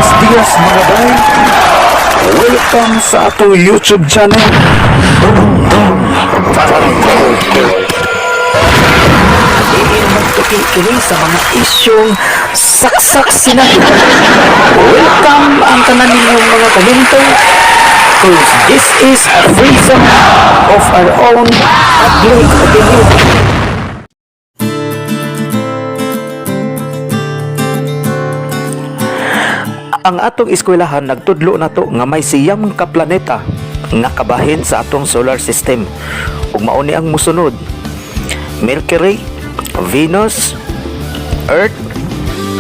Buenos dias, mga bay. Welcome sa atong YouTube channel. Dum Dum. Diin magtuki kini sa mga isyong saksak sinabi. Welcome ang tanan ninyong mga komento, 'cause this is a free zone of our own public opinion. Ang atong eskwelahan nagtudlo nato nga may 9 ka planeta nga kabahin sa atong solar system ug mao ni ang mosunod: Mercury, Venus, Earth,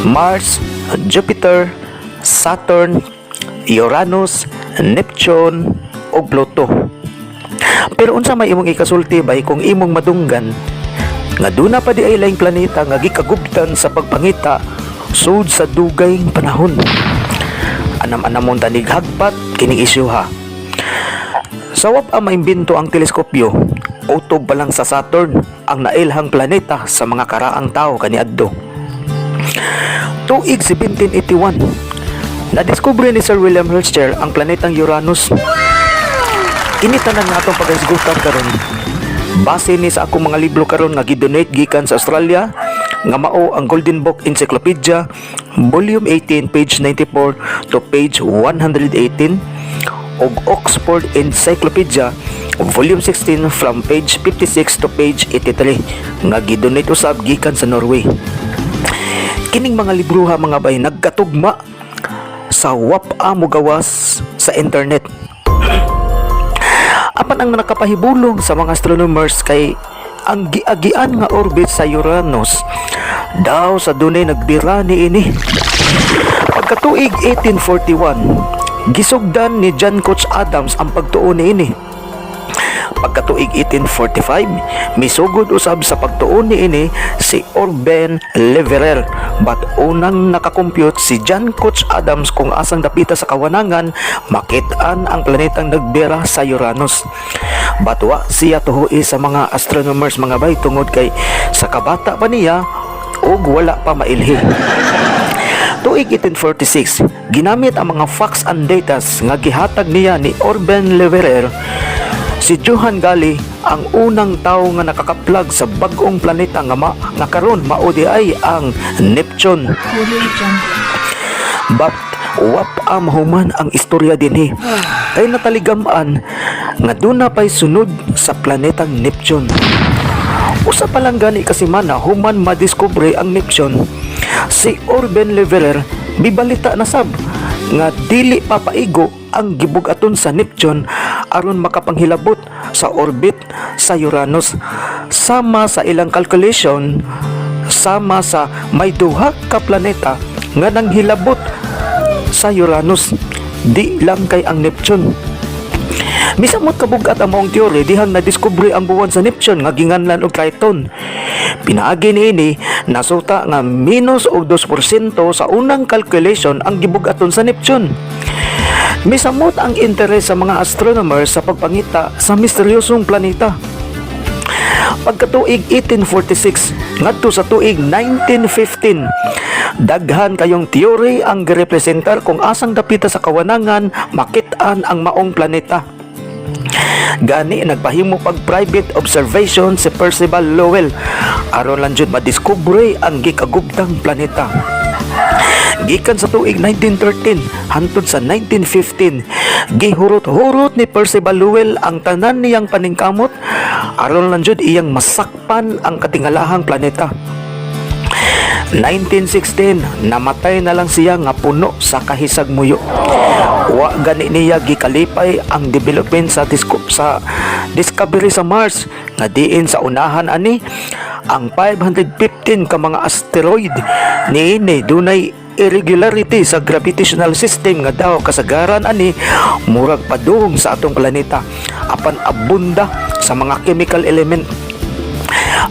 Mars, Jupiter, Saturn, Uranus, Neptune ug Pluto. Pero unsa may imong ikasulti, bay, kung imong madunggan nga duna pa di ay laing planeta nga gikagubtan sa pagpangita sud sa dugay panahon? Anam-anamon tanig hagpat kining isyuha. Sa wa pa maimbento ang teleskopyo, utob pa lang sa Saturn ang nailhang planeta sa mga karaang tao kaniadto. Tuig 1781, nadiskubre ni Sir William Herschel ang planetang Uranus. Kini tanan nga atong paghisgutan karon, base ni sa akong mga libro karon nga gidonate gikan sa Australia, nga mao ang Golden Book Encyclopedia Volume 18, page 94 to page 118, ug Oxford Encyclopedia Volume 16 from page 56 to page 83 nga gidonate usab gikan sa Norway. Kining mga libroha, mga bay, nagkatugma sa wa pa mogawas sa internet. Apan ang nakapahibulong sa mga astronomers kay ang giagian nga orbit sa Uranus daw sa dunay nagbira niini. Pagkatuig 1841, gisugdan ni John Couch Adams ang pagtuo niini. Pagkatuig 1845, misugod usab sa pagtuo niini si Urbain Le Verrier. But unang nakakompute si John Couch Adams kung asang dapita sa kawanangan makit-an ang planetang nagbira sa Uranus. But wa siya tuhui sa mga astronomers, mga bay, tungod kay sa kabata pa niya ug wala pa mailhi. Tuig 1846, ginamit ang mga facts and data nga gihatag niya ni Urbain Le Verrier. Si Johann Galle ang unang tawo nga nakakaplag sa bag-ong planeta nga karon mao di ay ang Neptune. Audio Jungle. But wa pa mahuman ang istorya dinhi. Kay nataligaman nga duna pay sunod sa planetang Neptune. Usa pa lang gani ka semana human madiskubre ang Neptune, si Urbain Le Verrier mibalita na sab nga dili papaigo ang gibug-aton sa Neptune aron makapanghilabot sa orbit sa Uranus sama sa ilang calculation, sama sa may duha ka planeta nga nanghilabot sa Uranus, di lang kay ang Neptune. Misamot kabugat ang maong teorya dihang nadiskubre ang buwan sa Neptune nga ginganlan og Triton. Pinaagi niini, nasuta nga minus og 2% sa unang calculation ang gibugaton sa Neptune. Misamot ang interes sa mga astronomers sa pagpangita sa misteryosong planeta. Pagkatuig 1846 ngadto sa tuig 1915, daghan kayong theory ang girepresentar kung asang dapita sa kawanangan makit-an ang maong planeta. Gani nagpahimo pag private observation si Percival Lowell aron lang jud madiskubre ang gikagubtang planeta. Gikan sa tuig 1913 hantod sa 1915, gihurot-hurot ni Percival Lowell ang tanan niyang paningkamot aron lang jud iyang masakpan ang katingalahang planeta. 1916, namatay na lang siya nga puno sa kahisagmuyo. Wa gani niya gikalipay ang development sa discovery sa Mars nga diin sa unahan ani ang 515 ka mga asteroid niini dunay irregularity sa gravitational system nga daw kasagaran ani murag padung sa atong planeta apan abunda sa mga chemical element.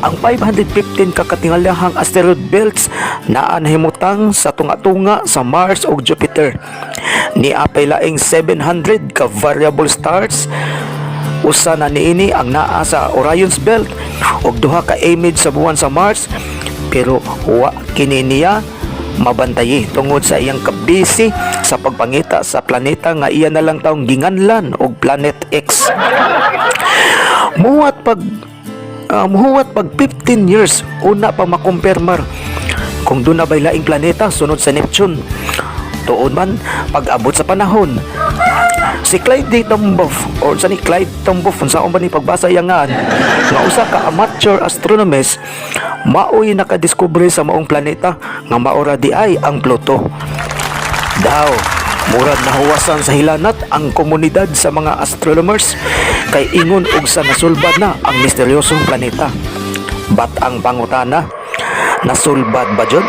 Ang 515 ka katingalahang asteroid belts naa nahimutang sa tunga-tunga sa Mars ug Jupiter. Naa pay laing 700 ka variable stars. Usa na niini ang naa sa Orion's Belt ug duha ka image sa buwan sa Mars, pero wa kini niya mabantayi tungod sa iyang kabisi sa pagpangita sa planeta nga iya na lang taong ginganlan og Planet X. Muhuwat pag 15 years una pa makumpirmar kung duna ba'y laing planeta sunod sa Neptune. Tuon man pag-abot sa panahon, si Clyde D. Tombaugh or sa ni Clyde Tombaugh, unsaon ba ni pagbasa iya ngan, nga usa ka amateur astronomist, maoy nakadiskubre sa maong planeta nga maora di ay ang Pluto. Daw, murag nahuwasan sa hilanat ang komunidad sa mga astronomers kay ingon og sa nasulbad na ang misteryosong planeta. But ang pangutana, nasulbad ba jud?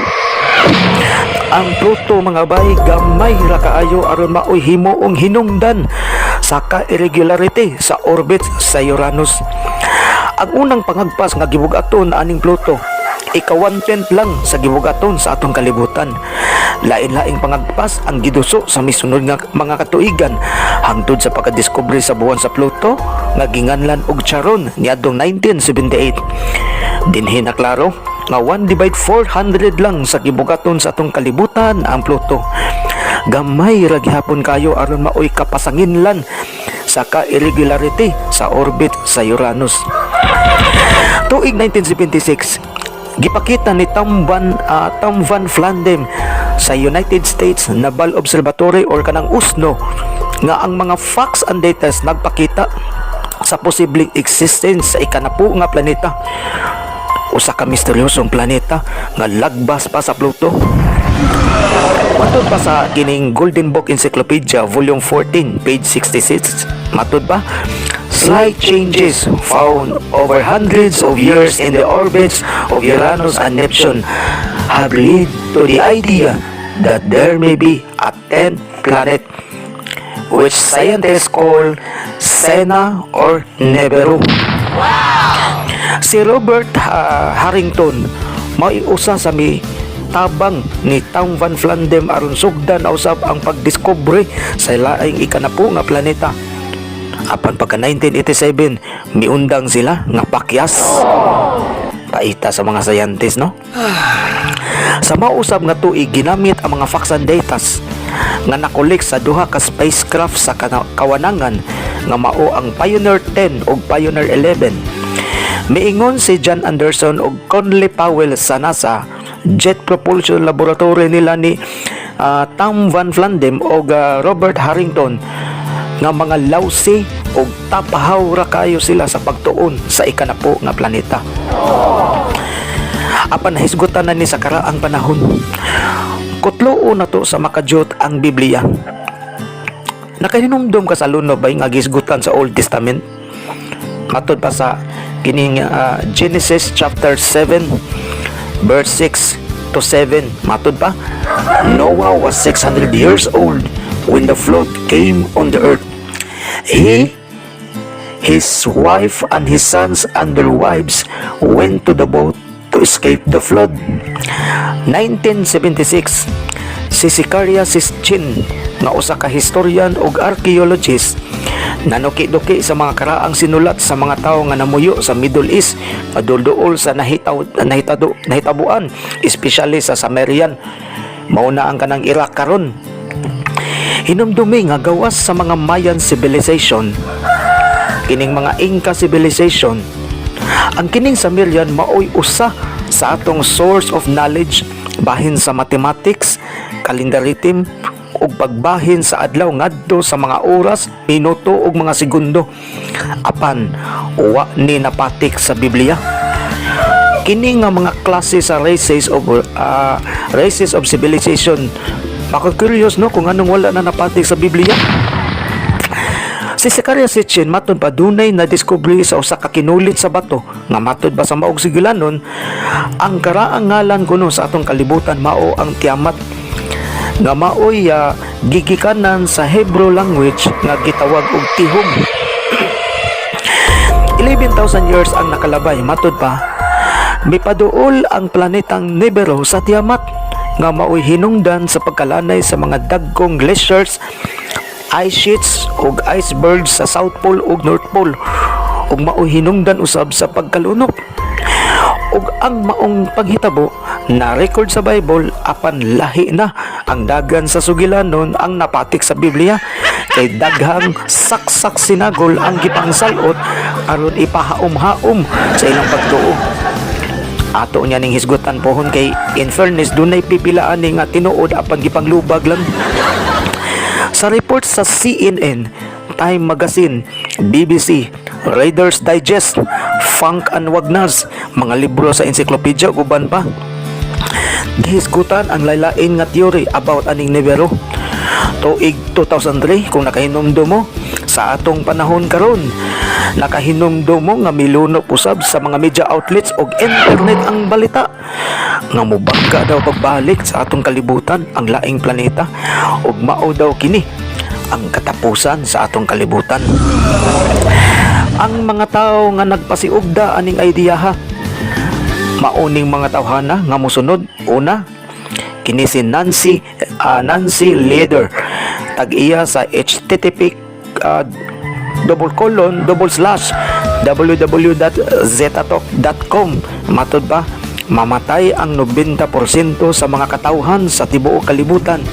Ang Pluto, mga bay, gamay ra kaayo aron maoy himuong hinungdan sa ka-irregularity sa orbit sa Uranus. Ang unang pangagpas nga gibugaton aning Pluto, ika 1/10 lang sa gibugaton sa atong kalibutan. Lain-laing pangagpas ang giduso sa misunod nga mga katuigan hangtod sa pagkadiskubre sa buwan sa Pluto nga ginganlan og Charon niadtong 1978. Dinhi na klaro nga 1 divide 400 lang sa gibugaton sa atong kalibutan ang Pluto. Gamay ra gihapon kayo aron maoy kapasanginlan sa ka-irregularity sa orbit sa Uranus. Tuig 1976, gipakita ni Tom Van Flandern sa United States Naval Observatory or kanang USNO nga ang mga facts and data nagpakita sa posibleng existence sa ikanapu nga planeta, usa ka misteryosong planeta nga lagbas pa sa Pluto. Matod pa sa kining Golden Book Encyclopedia Volume 14, page 66, matod pa, slight changes found over hundreds of years in the orbits of Uranus and Neptune have led to the idea that there may be a 10th planet, which scientists call Sena or Nibiru. Si Robert Harrington mao'y usa sa mi tabang ni Tom Van Flandern aron sugdan na usab ang pagdiskubre sa laing ikanapu nga planeta. Apan pagka 1987, miundang sila nga pakyas. Paita sa mga scientist, no? Sa mausab nga tuig, ginamit ang mga facts and datas nga nakolek sa duha ka spacecraft sa kawanangan nga mao ang Pioneer 10 ug Pioneer 11. Miingon si John Anderson ug Conley Powell sa NASA Jet Propulsion Laboratory nila ni Tom Van Flandern ug Robert Harrington nga mga lousy ug tapahaw ra kayo sila sa pagtuon sa ikanapo nga planeta. Apan nahisgutan na ni sa karaang panahon. Kutluon na to sa makadyot ang Biblia. Nakahinumdum ka sa luno ba nga gisgutan sa Old Testament? Matod pa sa kining Genesis chapter 7 verse 6 to 7. Matod pa, Noah was 600 years old when the flood came on the earth. He, his wife and his sons and their wives went to the boat to escape the flood. 1976, si Zecharia Sitchin nga usa ka historian ug archaeologist nanuki-duki sa mga karaang sinulat sa mga tawo nga namuyo sa Middle East nga duol sa nahitaw nahitado nahitabuan, especially sa Sumerian, mao na ang kanang Iraq karon. Hinumdumi nga gawas sa mga Mayan civilization, kining mga Inca civilization, ang kining Sumerian maoy usa sa atong source of knowledge bahin sa mathematics, kalendarism ug pagbahin sa adlaw ngadto sa mga oras, minuto ug mga segundo. Apan wa ni napatik sa Biblia. Kini nga mga klase sa races of civilization, maka-curious, no, kung anong wala na napatik sa Biblia. Si Zecharia Sitchin, matod pa, dunay na diskubre sa usa ka kinulit sa bato nga matod ba sa maog sigilanon, ang karaang ngalan kuno sa atong kalibutan mao ang Tiamat nga maoy gigikanan sa Hebrew language nga gitawag og Tihom. 11,000 years ang nakalabay. Matod pa, mipaduol ang planetang Nibiru sa Tiamat nga maoy hinungdan sa pagkalanay sa mga dagkong glaciers, ice sheets ug icebergs sa South Pole ug North Pole ug maoy hinungdan usab sa pagkalunok. Ug ang maong paghitabo na record sa Bible. Apan lahi na ang dagan sa sugilanon ang napatik sa Biblia kay daghang saksak sinagol ang gipangsalot aron ipahaom-haom sa ilang pagtuo. Ato niya ning hisgutan pohon kay in fairness dunay pipilaan ni nga tinuod apan gipanglubag lang. Sa report sa CNN, Time Magazine, BBC, Reader's Digest, Funk and Wagnalls, mga libro sa encyclopedia ug uban pa, gihisgutan ang laylain nga theory about aning Nibiru. Tuig 2003, kung nakahinumdum mo sa atong panahon karon, nakahinumdum mo nga milunop usab sa mga media outlets og internet ang balita nga mubangga daw pagbalik sa atong kalibutan ang laing planeta ug mao daw kini ang katapusan sa atong kalibutan. Ang mga tao nga nagpasiugda aning ideyaha mauning mga tawhana nga mosunod. Una, kini si Nancy Lieder, tag-iya sa http://www.zetatalk.com. Matod pa, mamatay ang 90% sa mga katawhan sa tibuok kalibutan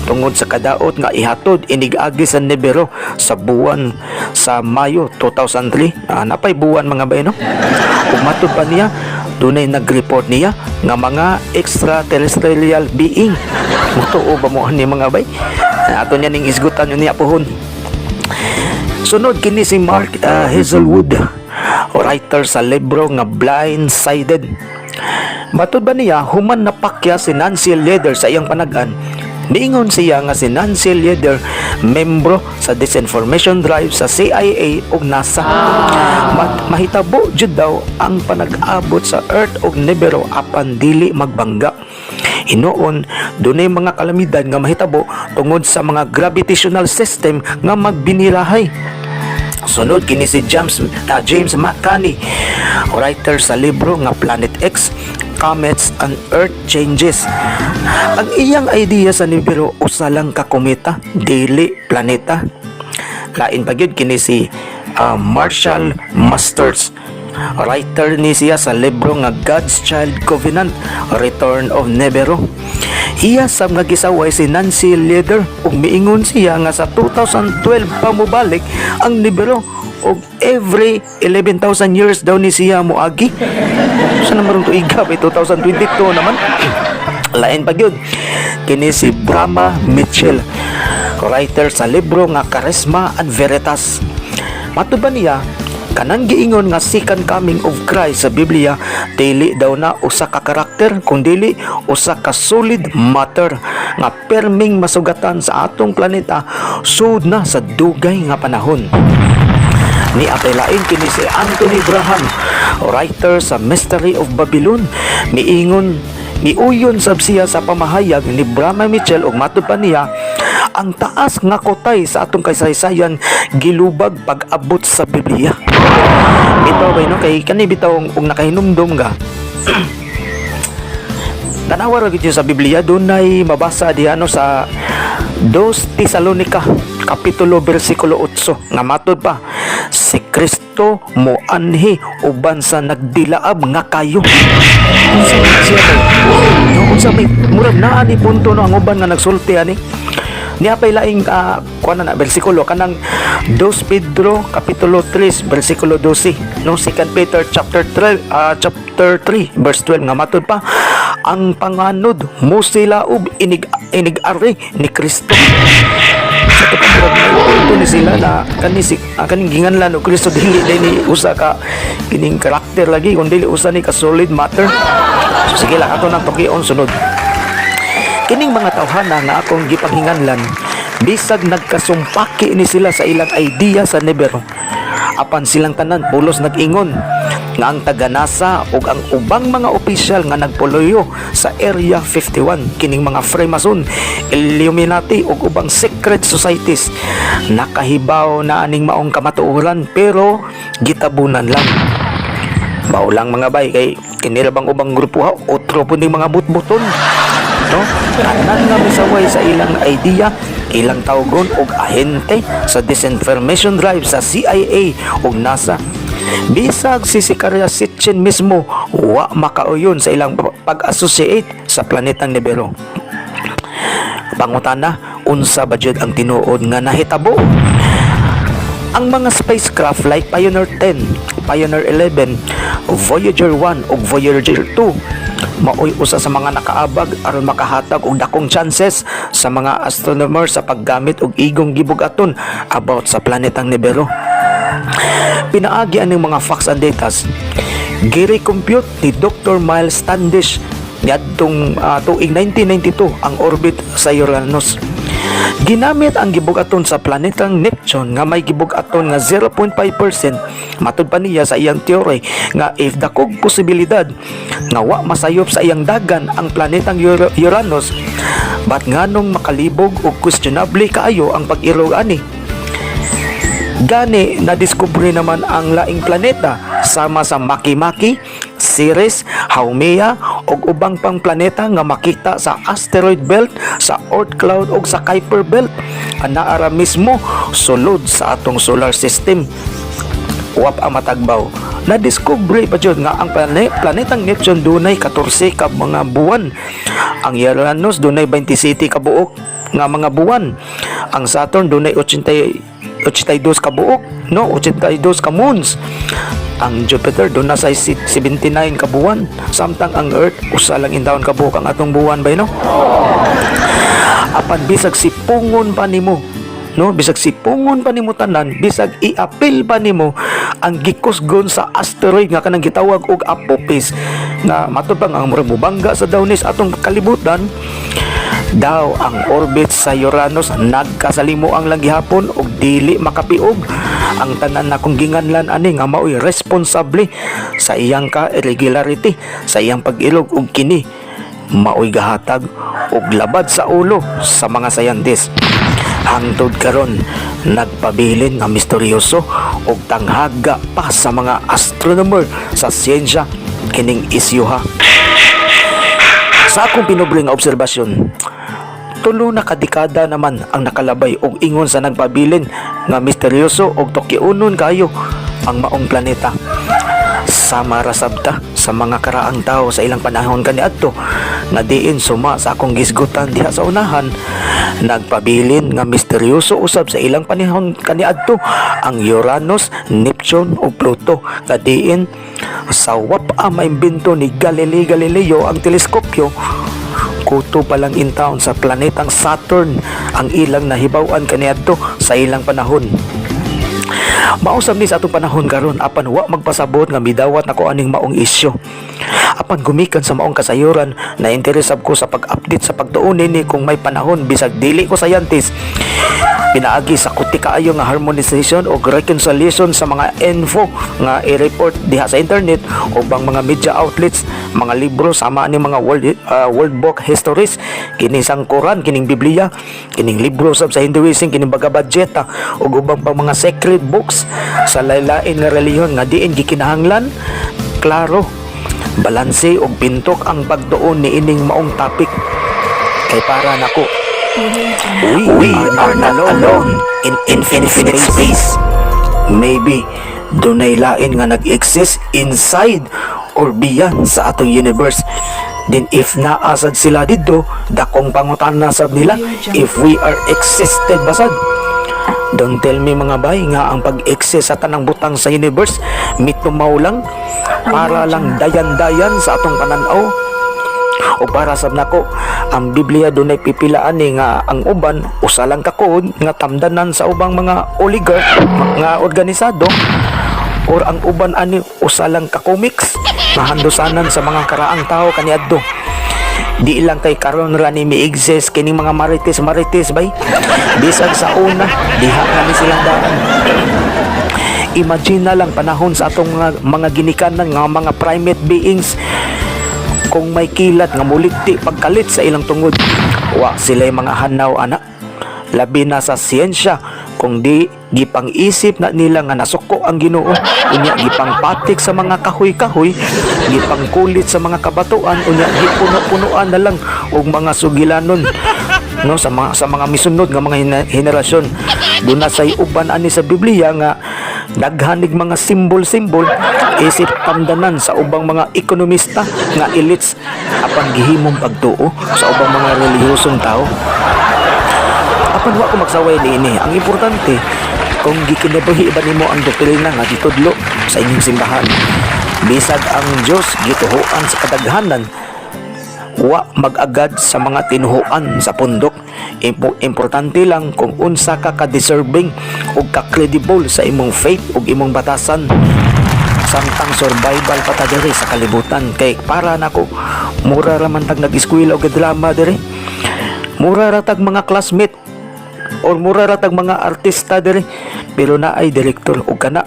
tungod sa kadaot nga ihatod inig-agi sa Nibiru sa buwan sa Mayo 2003. Napay buwan, mga bay, no? Ug matod pa niya, dunay nag-report niya nga mga extraterrestrial being. Mutuo ba mo ani, mga bay? Ato niya ning isgutan yun niya pohon. Sunod, kini si Mark Hazelwood, writer sa libro nga Blindsided. Matod ba niya, human napakya si Nancy Lieder sa iyang panagan, niingon siya nga si Nancy Lieder membro sa disinformation drive sa CIA ug NASA. Mahitabo jud daw ang panag-abot sa Earth ug Nibiru apan dili magbangga. Hinuon, dunay mga kalamidad nga mahitabo tungod sa mga gravitational system nga magbinirahay. Sunod, kini si James McCanney, writer sa libro nga Planet X, Comets and Earth Changes. Ang iyang idea sa Nibiru, usa lang ka kometa, dili planeta. Lain pa gyud, kini si Marshall Masters. Writer ni siya sa libro nga God's Child Covenant, Return of Nibiru. Iya sa nga gisaway si Nancy Lieder ug miingon siya nga sa 2012 pa mobalik ang Nibiru og every 11,000 years daw ni siya moagi. Sa naman tuiga pa 2022 naman. Lain pa gyud. Kini si Brahma Mitchell, writer sa libro nga Charisma and Veritas. Matod ba niya, kanang giingon nga second coming of Christ sa Biblia, dili daw na usa ka karakter kung dili usa ka solid matter nga perming masugatan sa atong planeta sud na sa dugay nga panahon. Ni apay lain, kini si Anthony Graham, writer sa Mystery of Babylon. Miingon, miuyon sab siya sa pamahayag ni Brahma Mitchell ug matud pa niya, ang taas nga kotay sa atong kasaysayan gilubag pag-abot sa Biblia. Bitaw ba no, kay kani bitaw og nakahinumdom ga. Tanawa ra gyud sa Biblia, dunay mabasa diha no sa 2 Tesalonica kapitulo bersikulo 8 nga matod pa, si Kristo moanhi uban sa nagdilaab nga kayo. Unsa man siya kay? No, unsa may murag naa ni punto no ang uban nga nagsulti ani. Niya pay laing kuan na bersikulo, kanang 2 Pedro kapitulo 3 bersikulo 12 no, 2 Peter chapter 3, chapter 3 verse 12 nga matud pa, ang panganod mosilaob inig inig ari ni Kristo. Sa to murag may punto ni sila na kani si kaning ginganlan og Kristo dili day ni usa ka kining karakter lagi kun dili usa ni ka solid matter. So sige lang, ato nang tukion sunod. Kining mga tawhana nga akong gipanghinganlan, bisag nagkasumpaki ni sila sa ilang idea sa Nibiru, apan silang tanan pulos nag-ingon nga ang taga NASA ug ang ubang mga opisyal nga nagpuluyo sa Area 51, kining mga Freemason, Illuminati ug ubang secret societies, nakahibaw na aning maong kamatuoran pero gitabunan lang. Mao lang, mga bay, kay kini ra bang ubang grupo ha, otro po ning mga butbuton no. Tanan nga misaway sa ilang idea, ilang tawgon og ahente sa disinformation drive sa CIA ug NASA. Bisag si Zecharia Sitchin mismo wa makauyon sa ilang pag-associate sa planetang Nibiru. Pangutana, unsa ba jud ang tinuod nga nahitabo? Ang mga spacecraft like Pioneer 10, Pioneer 11, Voyager 1 ug Voyager 2 maoy usa sa mga nakaabag aron makahatag og dakong chances sa mga astronomer sa paggamit og igong gibug-aton about sa planetang Nibiru. Pinaagi aning mga facts and data, gi-recompute ni Dr. Miles Standish niadtong tuig 1992 ang orbit sa Uranus. Ginamit ang gibug-aton sa planetang Neptune nga may gibug-aton nga 0.5%. Matud pa niya sa iyang theory nga if dakog posibilidad nga wa masayop sa iyang dagan ang planetang Uranus, but nganong makalibog og questionable kaayo ang pag-irog ani? Gani nadiskubre naman ang laing planeta sama sa Makemake, Ceres, Haumea ug ubang pang planeta nga makita sa asteroid belt, sa Oort cloud ug sa Kuiper belt. Anaa ra mismo sulod sa atong solar system. Wa pa matagbaw. Nadiskubre pa jud nga ang planetang Neptune dunay 14 ka mga buwan. Ang Uranus dunay 27 ka buok nga mga buwan. Ang Saturn dunay 80 82 ka buok, no, 82 ka moons. Ang Jupiter duna sa 79 ka buwan, samtang ang Earth usa lang intawon ka buok ang atong buwan bay, no? Apan bisag sipungon pa nimo, no, bisag sipungon pa nimo tanan, bisag iapil pa nimo ang gikusgon sa asteroid nga kanang gitawag og Apophis nga matud pa nga ang murag mubangga sa dawnis atong kalibutan, daw ang orbit sa Uranus nagkasalimuang lang gihapon og dili makapiog ang tanan nakong ginganlan ani nga maoy responsable sa iyang ka irregularity sa iyang pag-ilog, og kini maoy gahatag og labad sa ulo sa mga scientist. Hangtod karon nagpabilin nga misteryoso og tanghaga pa sa mga astronomer sa siyensya kining isyuha. Sa akong pinobre nga obserbasyon, 3 na kadekada naman ang nakalabay og ingon sa nagpabilin nga misteryoso og tukiunon kayo ang maong planeta. Sama ra sabta sa mga karaang tao sa ilang panahon kaniadto nga diin suma sa akong gisgutan diha sa unahan, nagpabilin nga misteryoso usab sa ilang panahon kaniadto ang Uranus, Neptune ug Pluto nga diin sa wa pa maimbento ni Galileo Galileo ang teleskopyo, kuto pa lang in town sa planetang Saturn ang ilang nahibaw-an kaniadto sa ilang panahon. Mausab ni sa atong panahon karon, apan wa magpasabot nga midawat nako aning maong isyu. Apan gumikan sa maong kasayuran na interesab ko sa pag-update sa pagtuon nini kung may panahon bisag dili ko scientist, pinaagi sa kuti kaayo nga harmonization o reconciliation sa mga info nga i-report diha sa internet o bang mga media outlets, mga libro sama ani mga world book histories, kini sang Quran, kining Biblia, kining libro sab sa Hinduism, kining Bhagavad Gita ug ubang pang mga sacred books sa lain-lain nga relihiyon nga diin gikinahanglan klaro, balanse ug pintok ang pagtuon niining maong topic kay para nako we are not alone in infinite space. Maybe dunay lain nga nag-exist inside or beyond sa atong universe. Then if naasad sila didto, dakong pangutana sab nila if we are existed basad. Don't tell me, mga bay, nga ang pag-exist sa tanang butang sa universe mitumaw lang para lang dayan-dayan sa atong pananaw. O para sab nako, ang Biblia dunay pipilaan ni nga ang uban usa lang ka code nga tamdanan sa ubang mga oligarch nga organisado, or ang uban ani usa lang ka comics nga handusanan sa mga karaang tao kaniadto. Di lang kay karon ra ni mi-exist kining mga marites marites bay. Bisag sa una diha na ni silang daan. Imagine na lang panahon sa atong mga ginikanan nga mga primate beings, kung may kilat nga muligti pagkalit sa ilang tungod, wa sila'y mga hanaw ana, labi na sa siyensya, kung di gipang-isip na nila nga nasuko ang Ginoo, unya gipangpatik sa mga kahoy-kahoy, gipangkulit sa mga kabatuan, unya gipuno-punuan na lang og mga sugilanon, no, sa mga misunod nga mga henerasyon. Duna say uban ani sa Biblia nga Daghanig mga simbol-simbol isip tamdanan sa ubang mga ekonomista nga elites apan gihimong pagtuo sa ubang mga relihiyosong tao. Apan wa ko magsaway niini. Ang importante kung gikinabuhi ba nimo ang doktrina nga gitudlo sa inyong simbahan. Bisag ang Dios gituhuan sa kadaghanan, wa mag-agad sa mga tinuhuan sa pundok. Importante lang kung unsa ka ka-deserving ug ka-credible sa imong faith ug imong batasan samtang survival pa ta diri sa kalibutan, kay para nako mura ra man tag nag-eskwela og drama diri, mura ra tag mga classmate or mura ra tag mga artista diri, pero naay direktor ug kana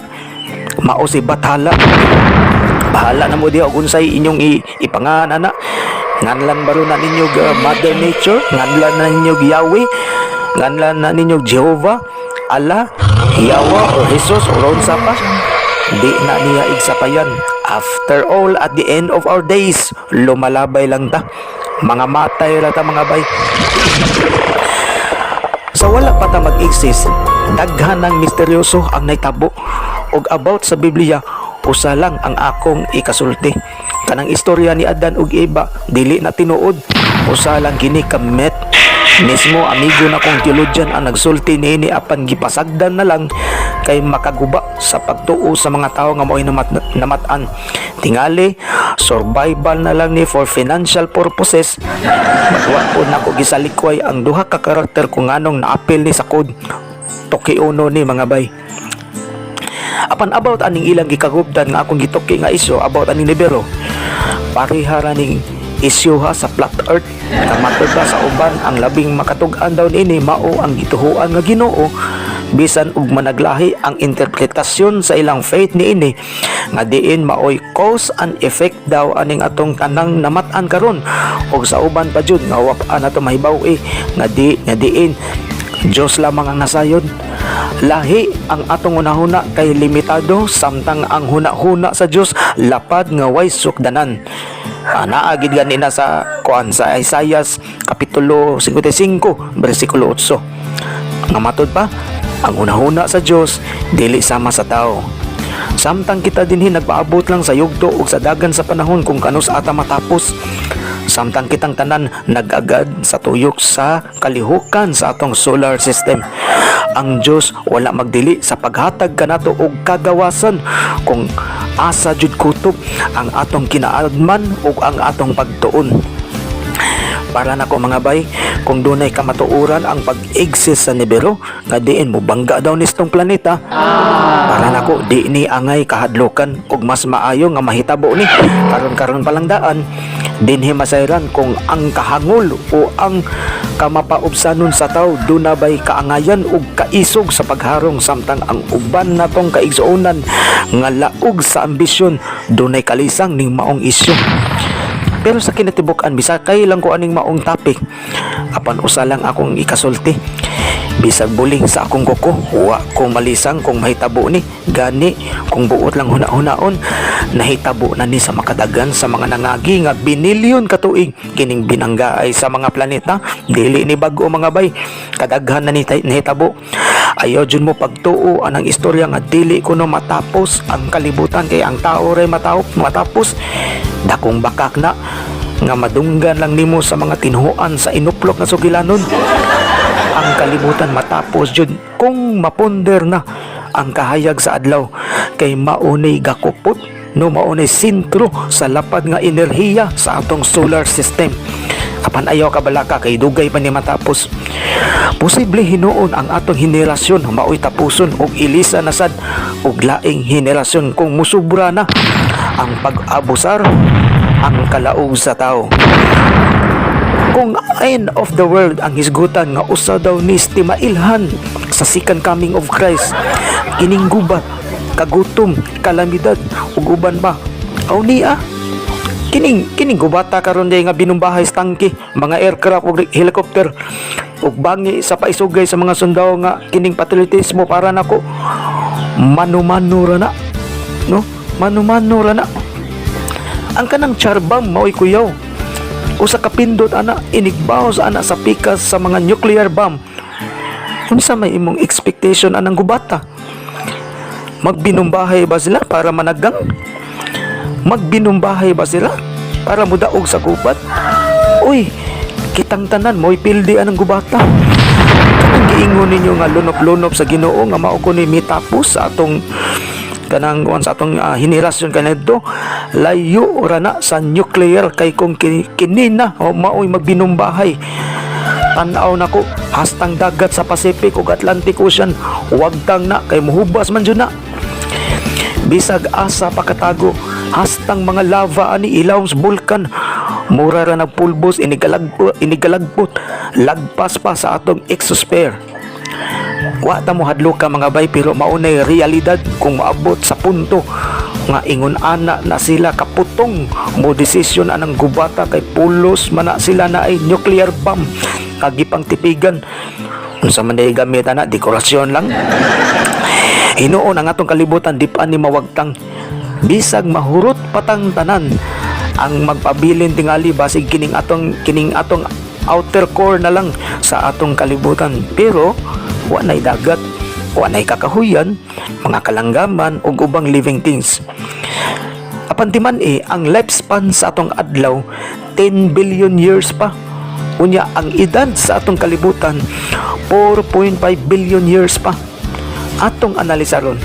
mao si Bathala. Bahala na mo diha og unsay inyong ipangan ana. Nganlan baro na ninyo Mother Nature, nganlan na ninyo Yahweh, nganlan na ninyo Jehovah, Allah, Yahweh or Jesus or unsa pa, di na niya igsapayan. After all, at the end of our days, lumalabay lang ta, mga matay ra ta, mga bay. Sa wala pa ta mag-exist, daghan ng misteryoso ang nahitabo. Ug about sa Biblia, usa lang ang akong ikasulti. Kanang istorya ni Adan ug Eva, dili na tinuod. Usa lang kini ka myth. Mismo amigo na kong theologian ang nagsulti niini, apan gipasagdan na lang kay makaguba sa pagtuo sa mga tao nga mao'y namat-an. Tingali, survival na lang ni for financial purposes. But wa po nako gisalikway ang duha ka karakter kung nganong naapil ni sa code. Toki uno ni, mga bay. Apan about aning ilang gikagubdan nga akong gituki nga isyu about aning Nibiru, pareha ra ning isyuha sa flat earth nga matod pa sa uban, ang labing makatug-an daw niini mao ang gituhuan nga Ginoo, bisan og managlahi ang interpretasyon sa ilang faith niini nga diin maoy cause and effect daw aning atong tanang namat-an karon og sa uban pa jud nga wa pa nato mahibaw-i nga di nga diin Diyos lamang ang nasayod. Lahi ang atong hunahuna kay limitado, samtang ang huna-huna sa Dios lapad nga way sukdanan. Naa gid gani na sa kuan sa Isaiah kapitulo 55 bersikulo 8. Nga matod pa, ang hunahuna sa Dios dili sama sa tao. Samtang kita dinhi nagpaabot lang sa yugto ug sa dagan sa panahon kung kanus ata matapos. Samtang kitang tanan nag-agad sa tuyok sa kalihukan sa atong solar system. Ang Dios wala magdili sa paghatag kanato og kagawasan kung asa jud kutob ang atong kinaadman ug ang atong pagtuon. Para nako, mga bay, kung dunay kamatuoran ang pag-exist sa Nibiru nga diin mo bangga daw nistong planeta, para nako di ni angay kahadlokan ug mas maayo nga mahitabo ni karon-karon palang daan. Dinhi masayran kung ang kahangol o ang kamapaubsanon sa tao duna bay kaangayan ug kaisog sa pagharong, samtang ang uban natong kaigsuonan nga laog sa ambisyon dunay kalisang ning maong isyu. Pero sa kinatibuk-an, bisag kay lang ko aning maong topic, apan usa lang akong ikasulti. Bisag buling sa akong kuko, wa ko malisang kung mahitabo ni. Gani, kung buot lang huna-hunaon, nahitabo na ni sa makadagan sa mga nangagi nga binilyon katuig kining binanggaay sa mga planeta. Dili ni bag-o, mga bay. Kadaghan na ni nahitabo. Ayaw jud mo pagtuo anang istorya nga dili kuno matapos ang kalibutan kay ang tao ray matapos. Dakong bakak na nga madunggan lang nimo sa mga tinuhuan sa inuplok nga sugilanon. Ang kalibutan matapos jud kung maponder na ang kahayag sa adlaw kay maunay gakupot no, maunay sentro sa lapad nga enerhiya sa atong solar system. Apan ayaw ka balaka kay dugay pa ni matapos. Posible hinuon ang atong henerasyon maoy tapuson og ilisa na sad og laing henerasyon kung musubra na ang pag-abusar ang kalaog sa tao. Kung end of the world ang hisgutan nga usa daw ni timailhan sa second coming of Christ, kining gubat, kagutom, kalamidad ug uban pa, aw niya kining kining gubata karon day nga binumbahay sa tangke, mga aircraft ug helicopter ug bangi sa paisugay sa mga sundao nga kining patriotismo, para nako mano-mano ra na, no? Mano-mano ra na. Ang kanang char bomb mao'y kuyaw. Usa ka pindot ana, inigbaw sa ana sa pikas sa mga nuclear bomb. Unsa may imong expectation anang gubata? Magbinumbahay ba sila para managang? Magbinumbahay ba sila para mudaog sa gubat? Uy, kitang tanan mo'y pildi anang gubata. Katong giingon ninyo nga lunop-lunop sa Ginoo nga mao ko ni mitapos sa atong kanang kuan sa atong henerasyon kanadto, layo ra na sa nuclear, kay kung kini na o maoy magbinumbahay, tan-aw nako hastang dagat sa Pacific ug Atlantic Ocean, wagtang na kay muhubas man jud na. Bisag asa pakatago, hastang mga lava ani ilawom sa bulkan, mura ra nagpulbos inigalagpot lagpas pa sa atong exosphere. Wa ta mo hadlok ka, mga bay, pero maunay realidad kung maabot sa punto nga ingon ana na sila kaputong mo desisyon anang gubata, kay pulos man na sila na ay nuclear bomb kagipang tipigan. Unsa man day gamit ana? Dekorasyon lang. Hinuon ang atong kalibutan di pa ni mawagtang, bisag mahurot patang tanan. Ang magpabilin tingali basig kining atong outer core na lang sa atong kalibutan, pero wa nay dagat, wa nay kakahuyan, mga kalanggaman ug ubang living things. Apan timan eh, ang lifespan sa atong adlaw 10 billion years pa. Unya ang edad sa atong kalibutan 4.5 billion years pa. Atong analisaron,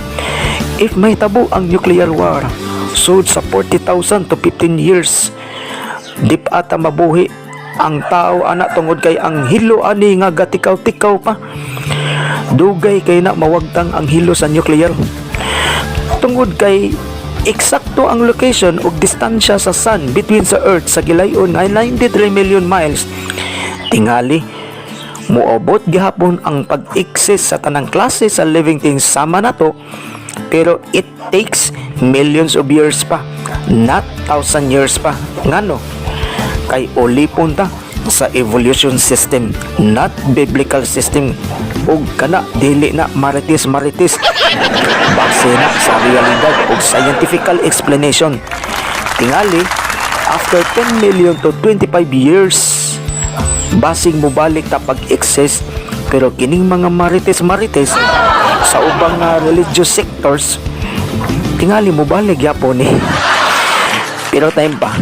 if may tabo ang nuclear war, sud sa 40,000 to 15 years di pa ata mabuhi ang tao ana, tungod kay ang hilo ani nga gatikaw-tikaw pa, dugay kay na mawagtang ang hilo sa nuclear, tungod kay eksakto ang location ug distansya sa sun between sa earth sa gilayon nga 93 million miles. Tingali muobot gihapon ang pag-exist sa tanang klase sa living things sama nato, pero it takes millions of years pa, not thousand years pa. Ngano? Kay ulipon ta sa evolution system, not biblical system, ug kana dili na marites marites, base na sa realidad ug scientifical explanation. Tingali after 10 million to 25 years basing mobalik ta pag-exist, pero kining mga marites marites sa ubang religious sectors, tingali mobalik gyapon eh. Pero time pa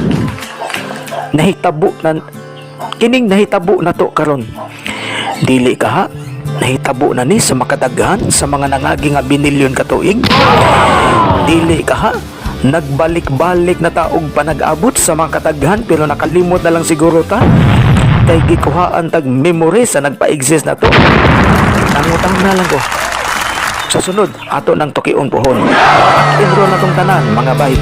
nahitabo na kining nahitabo na to karon, dili ka ha nahitabo na ni sa makadaghan sa mga nangagi nga binilyon ka tuig? Dili ka ha nagbalik-balik na taog panag-abot sa mga kataghan, pero nakalimot na lang siguro ta kay gikuhaan tag memory sa nagpa-exist na to? Nangutang na lang ko. Sa sunod, ato nang tukion pohon. Enroll na tong tanan, mga bay.